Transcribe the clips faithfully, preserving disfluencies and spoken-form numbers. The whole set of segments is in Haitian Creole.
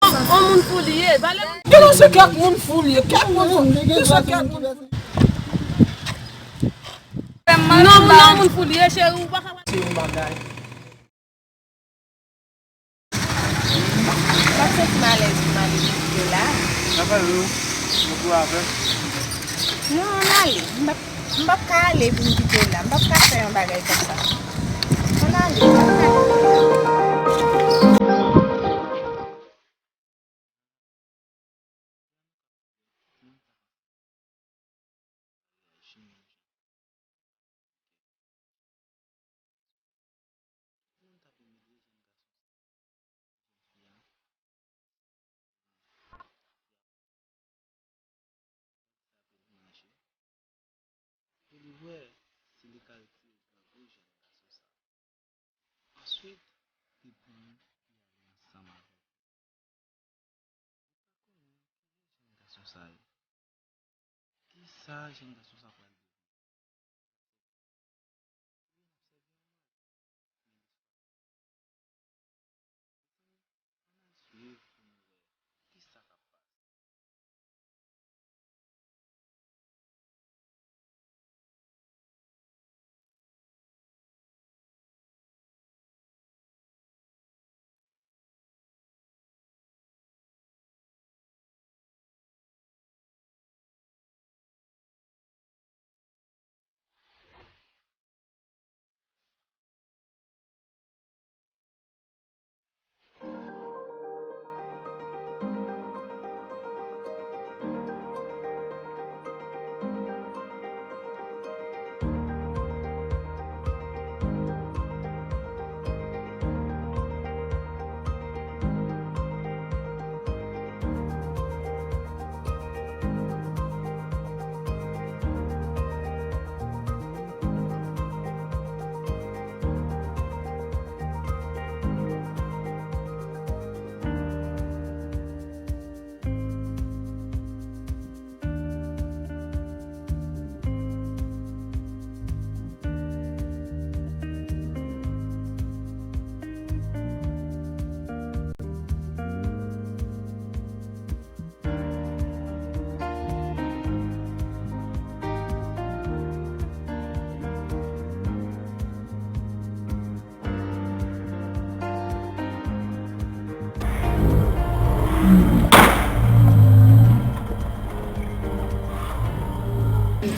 On moun fou li ye, pale. Kè non, se kèk moun fou li ye, kèk moun fou. Ki se kèk moun fou? Non, non, moun fou li ye, cheri, ou pa ka. Se yon bagay. M ap santi m alèz pou m ale vizite w la. Sa fè yo, yo pou avè. Non, ann ale. M p ap, m p ap ka ale pou m kite w la. M p ap ka fè yon bagay konsa. Ann ale, m p ap ka kite w la. Moun t ap imilye jèn gason sa. Jèn fi a. Sa ap manje. Pou li wè si li ka retire grangou jèn gason sa. Answit, li pran l, li ale ansanm avè l. Ou pa konnen ki jèn gason sa ye? Kisa jèn gason sa pral devni? Wi, n ap sèvi ann mal, men li swa. Ann al swiv pou nou wè kisa k ap pase.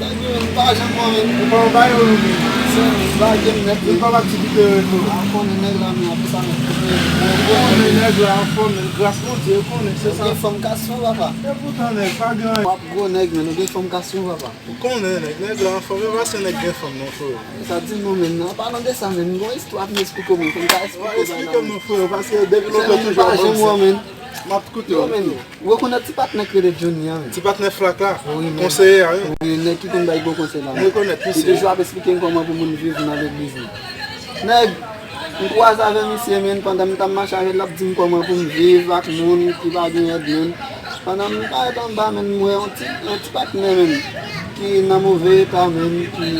Sa gen, m pa janm wè, men. Ou pa wè bagay yo, men. Sa, m pa gen nèt, men. Ou pa pati kite yo tou. A konnen nèg la, men, apre sa, men. Ou konnen nèg la anfòm, men, gras Bondye, ou konnen, se sa. Ou gen fanm ka sou, papa. E poutan, nèg, pa gen anyen. W ap gwo nèg, men, ou gen fanm ka sou, papa. Ou konnen, nèg, nèg la anfòm, e pa se nèg gen fanm, non, frè. Sa di nou, men, an palan de sa, men, m gon istwa pou m esplike w, men, pou m ka esplike w bagay la, men. Esplike m non, frè, paske depi lontan toujou ap di sa. M ap koute w. Yo, men, ou rekonèt ti patnè k rele Johnny an, men. Ti patnè flak la, wi, men. Konseye a, wi. Wi, nèg ki konn bay bon konsèy la, men. M rekonèt misye. Li toujou ap esplike m kòman pou moun viv nan legliz li. Nèg, m kwaze avè misye, men, pandan m t ap mache avè l, l ap di m kòman pou m viv ak moun ki pa gen èd, men. Pandan m parèt anba, men, m wè yon ti, yon ti patnè, men, ki nan move eta, men, ki,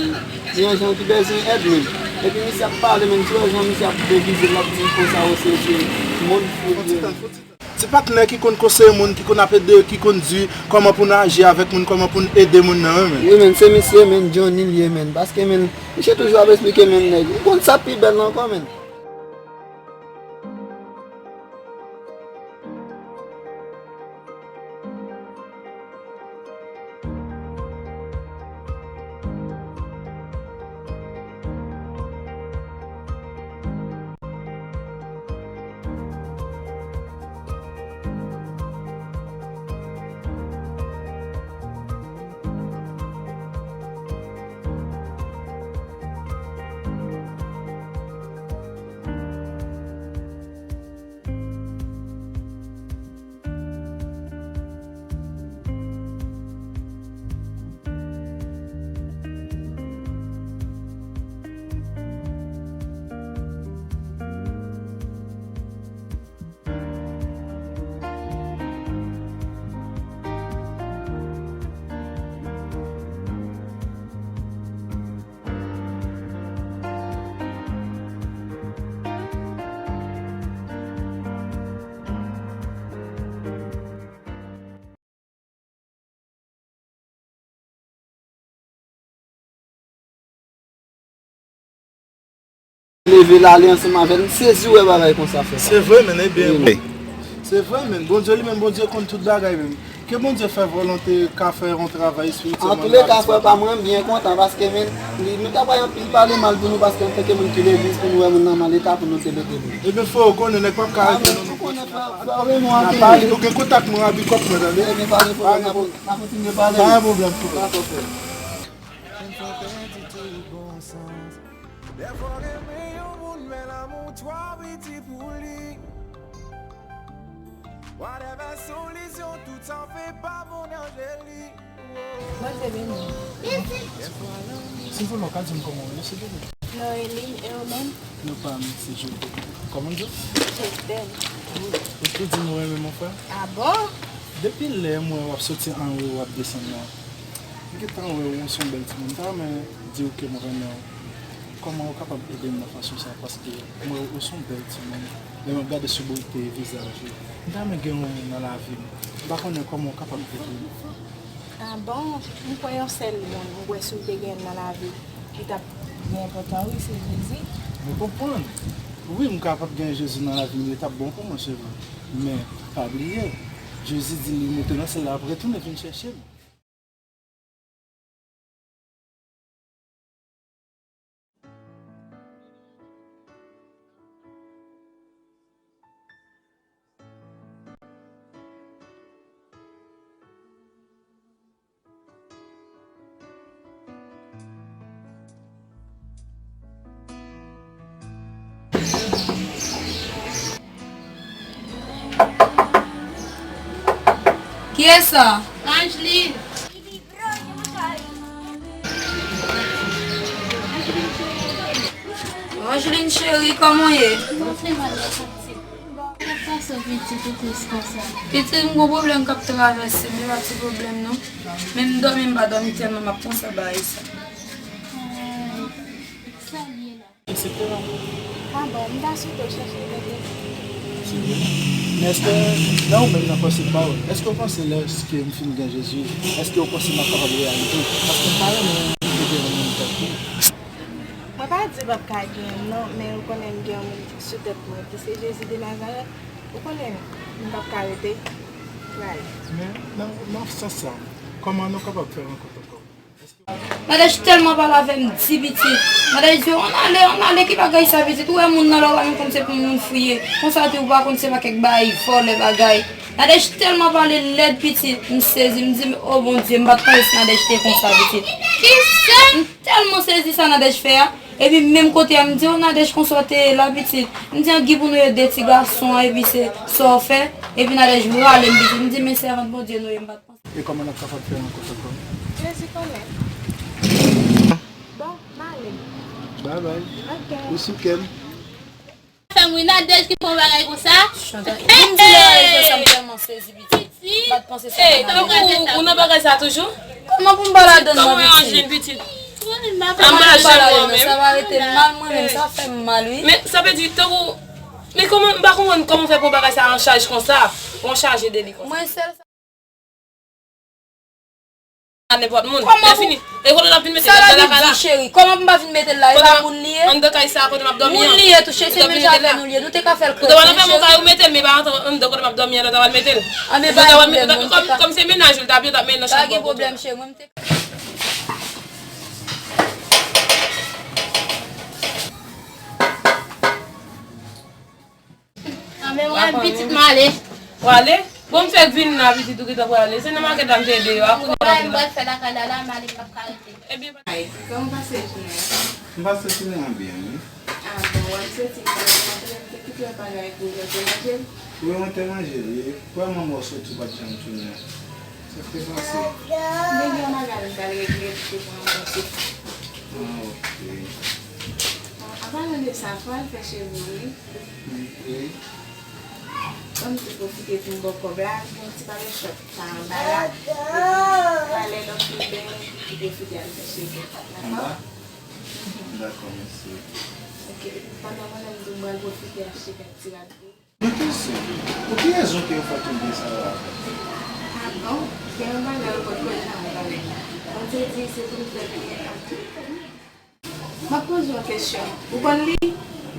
ki yon jan ki bezwen èd, men. Epi misye ap pale, men, ti wè jan misye ap devize l, l ap di m konsa, o, se, se moun fou li ye. Ti patnè ki konn konseye moun, ki konn ap ede, ki konn di kòman pou n aji avèk moun, kòman pou n ede moun nan, wi, men. Wi, men, se misye, men, Johnny li ye, men. Paske, men, misye toujou ap esplike, men, nèg. Ou konn sa pi bèl ankò, men. Leve l ale ansanm avè l. M sezi wè bagay konsa fè. Se vre, men, ebyen. Wi. Se vre, men. Bondye li menm, Bondye konn tout bagay, men. Ke Bondye fè volonte, ka fè yon travay espirityèlman. An tou lè ka, frè pa mwen, m byen kontan paske, men, li, nou ta pral anpil pale mal pou nou paske antanke moun ki legliz, pou nou wè moun nan mal eta, pou nou te mete li. Ebyen, frè, ou konnen, nèg p ap ka rete nan... Ou konnen, frè, frè, Raymond, anpil. Ou gen kontak mwen, abi kòb mwen, tande? Ebyen, pa gen pwoblèm, n ap kontinye pale. Pa gen pwoblèm, frè. Dakò, frè. Dèfwa w renmen yon moun, men lanmou twò piti pou li. Whatever solisyon, tout sa w fè pa bon nan je li. Bondye beni w. Si w vle, w ka di m kòman w ye, silvouplè. Noéline, e ou menm? Non pa m, se Jovdèl. Kòman w di w? Jovdèl. Ou tou di m ou renmen m, frè? A bon? Depi lè m wè w ap soti anwo, w ap desann la, m gentan wè w, ou se yon bèl timoun. M ta renmen di w ke m renmen w. Kòman ou kapab ede m nan fason sa a? Paske m wè ou se yon bèl timoun. Lè m ap gade sou bote vizaj ou, m ta renmen gen yon moun nan lavi m. M pa konnen kòman ou kapab ede m. A bon, m kwè yon sèl moun m kwè si w te gen l nan lavi, li t ap byen enpòtan, wi, se Jezi. Mwen konprann. Wi, m kapab gen Jezi nan lavi m, li t ap bon pou mwen, se vre. Men, pa bliye, Jezi di li moute nan syèl la, ap retounen vin chèche m. Kiyès sa? Angeline. Angeline cheri, kòman w ye? Pitit, m gon pwoblèm k ap travèse m, e pa ti pwoblèm non. Men m dòmi, m pa dòmi tèlman m ap panse a bagay sa. Sa l ye la? Etsetera. A bon, m ta swete w chèche tande. Se vre. Men èske, nan ou menm nan panse pa w, èske w panse lèske m fin gen Jezi, èske w panse m ap kapab reyalize? Paske m pa renmen m te gen yon moun tankou w. Mwen pa di l p ap ka genyen m non, men ou konnen m gen yon moun sou tèt mwen ki se Jezi de Nazarèt. Ou konnen m p ap ka rete. Bye. Men nan, nan sans sa, kòman nou kapab fè rankont ankò? Nadège tèlman pale avè m, di pitit. Nadège di, ann ale, ann ale, ki bagay sa, pitit? Ou wè moun nan lè w pa menm konn se pou moun fou ye. Konsa tou ou pa konn se pa kèk bagay, vòlè bagay. Nadège tèlman pale lèd, pitit. M sezi, m di, o Bondye, m pa t panse si Nadège te konsa, pitit. Kisa? M tèlman sezi sa Nadège fè a. Epi menm kote a, m di, o Nadège, konsa w te ye la, pitit. M di, an, ki pou nou ye de ti gason an, epi se sa w fè. Epi Nadège rale m, pitit. M di, men sèvant Bondye nou ye, m pa t panse. E kòman n ap kapab fè rankont ankò? Jezi konnen. Bon, m ale. Babay. Ok. Ou sou kè m. Fè m ri Nadège ki fè yon bagay konsa. Chanta. Vin di lè rezo sa m tèlman sezi, pitit. M pa t panse sa. Ey, tankou ou nan bagay sa toujou? Kòman pou m pa ladann nan, pitit? Kòman Angeline, pitit? Kòman pou m pa ladann nan? Sa va rete mal, mwen menm, sa fè m mal, wi. Men sa vle di, tankou, men kòman, m pa konprann kòman w fè pran bagay sa an chaj konsa, ou an chaje de li konsa. Mwen sèl sa. A nenpòt moun. Lè fini. E kote n ap vin mete l? Sa l ap vin di, cheri? Kòman pou m pa vin mete l la? E pa moun li ye? Anndan kay sa kote m ap dòmi an. Moun li ye tou, cheri, se menm jan avè nou li ye. Nou te ka fè l kredi, cheri. Ou te pral nan fèm yon kay ou mete l, men pa anndan kote m ap dòmi an, nou ta pral mete l. A, men pa gen pwoblèm, mwen, m te ka. Kòm, kòm se mennaj ou, l t ap ye, t ap mennen nan chanm. Pa gen pwoblèm, cheri, mwen, m te Anben, mwen menm pitit m ale. Ou ale? Bon, m fèk vin la, pitit ou gentan prale. Se nan makèt la m te ede yo a, kounye a m ap vin la. Mwen pral fè lakay la, la, m ale, m p ap ka rete. Ebyen, pa... Ay, kòman w pase jounen an? M pase jounen an byen, wi. A, bon, w ap soti, m te kite yon bagay pou w te manje l? Wi, mwen te manje l, wi. Wè manman w soti, w pa t janm tounen. Sa k te pase? M te gen yon bagay m t al regle, m te pran yon ti. A, ok. An palan de sa, fò w al fè cheve w, wi. Ok. Ban m tou pwofite pou m ba w kòb la, gen yon ti barbershop pa anba la. Epi, talè lè w fin benyen, ou pwofite al fè cheve w. Dakò? Anba? Dakò, mèsi. Ok, epi pandan mwen menm tou, m pral pwofite achte kèk ti rad pou ou. Yon kesyon, pou ki rezon ke yo fè tout byen sa yo avè w? A bon? Gen yon bagay ou potko janm tande. Bondye di se pou m fè byen ak tout kè m. M ap poze w yon kesyon. Ou konn li?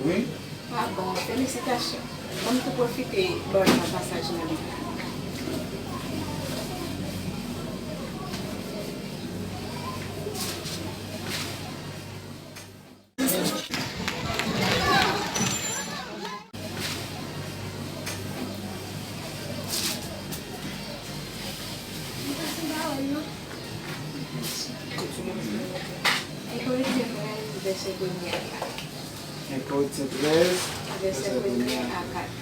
Wi. Ah bon, felisitasyon. Ban m tou pwofite ba w yon pasaj nan Bib la. Korentyen trèz, vèsè premye a. En Korentyen trèz, vèsè premye a kat.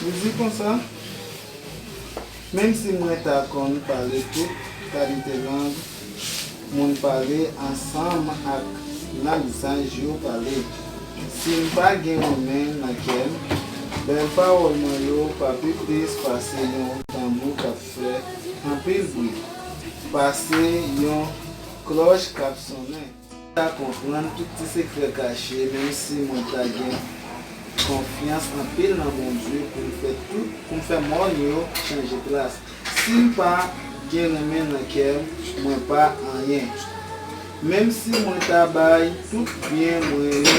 Li di konsa, menm si mwen ta konn pale tout kalite lang moun pale ansanm ak lang zanj yo pale, si m pa gen renmen nan kè m, bèl pawòl mwen yo pa pi plis pase yon tanbou k ap fè anpil bri, pase yon klòch k ap sonnen. Mwen ta konprann tout ti sekrè kache, menm si mwen ta gen konfyans anpil nan Bondye pou m fè tout, pou m fè mòn yo chanje plas. Si m pa gen renmen nan kè m, mwen pa anyen. Menm si mwen ta bay tout byen mwen yo,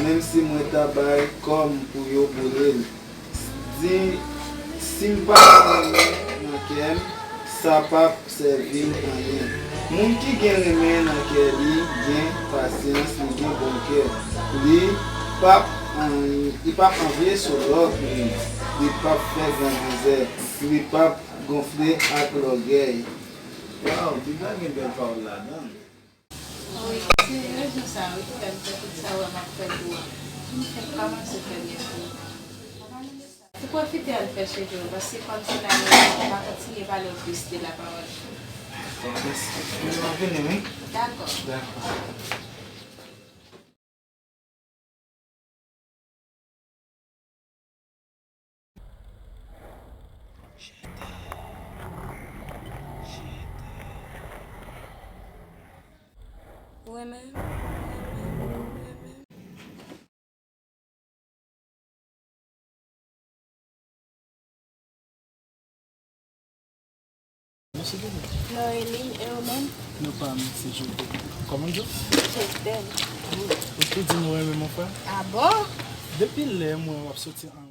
menm si mwen ta bay kò m pou yo boule l, di, si m pa gen renmen nan kè m, sa p ap sèvi m anyen. Moun ki gen renmen nan kè li gen pasyans, li gen bon kè. Li p ap, li p ap anviye sou lòt moun, li p ap fè grangizè, li p ap gonfle ak lògèy. Waw, Bib la gen bèl pawòl ladan l. Wi, se rezon sa wi ki fè m fè tout sa w wè m ap fè pou ou a. M fèk kòmanse fè byen pou ou. Ou pwofite al fè cheve w, paske kòm se la nou ye, m pa kontinye pale w plis de lapawòl. Dakò, mèsi. M ap vini, wi. Dakò. Dakò. Ou renmen? Noéline, e ou menm? Nou pa m, se Jovin. Kòman w di w? Jovin. Ou tou di nou renmen mon frè? Ah bon? Depi lè mwen w ap soti an